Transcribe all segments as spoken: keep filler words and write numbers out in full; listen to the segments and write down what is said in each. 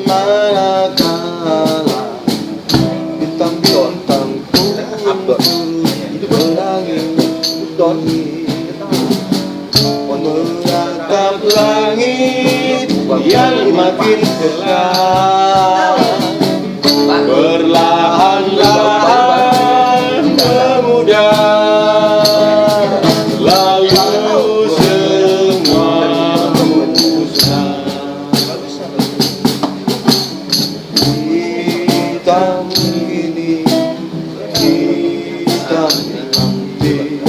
Manakala bintang-bintang puput berlangit, menatap langit yang makin cerah, perlahan-lahan memudar, lalu semua musnah. Hitam ini, hitam nanti,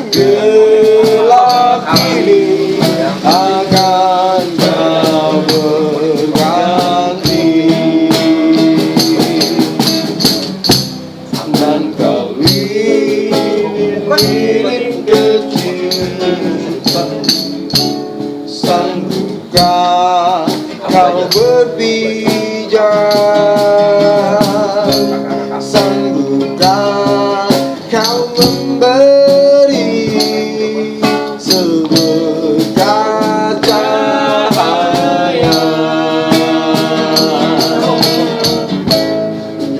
gelap ini akan kau berganti. Dan kau lilin-lilin kecil, sanggupkah kau berpijak? Sanggupkah kau memberi seberkat cahaya?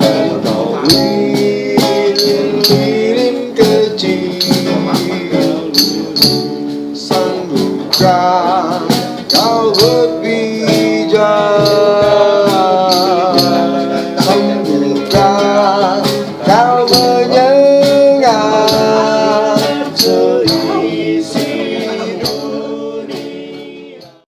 Dan kau lilin-lilin kecil, sanggupkah kau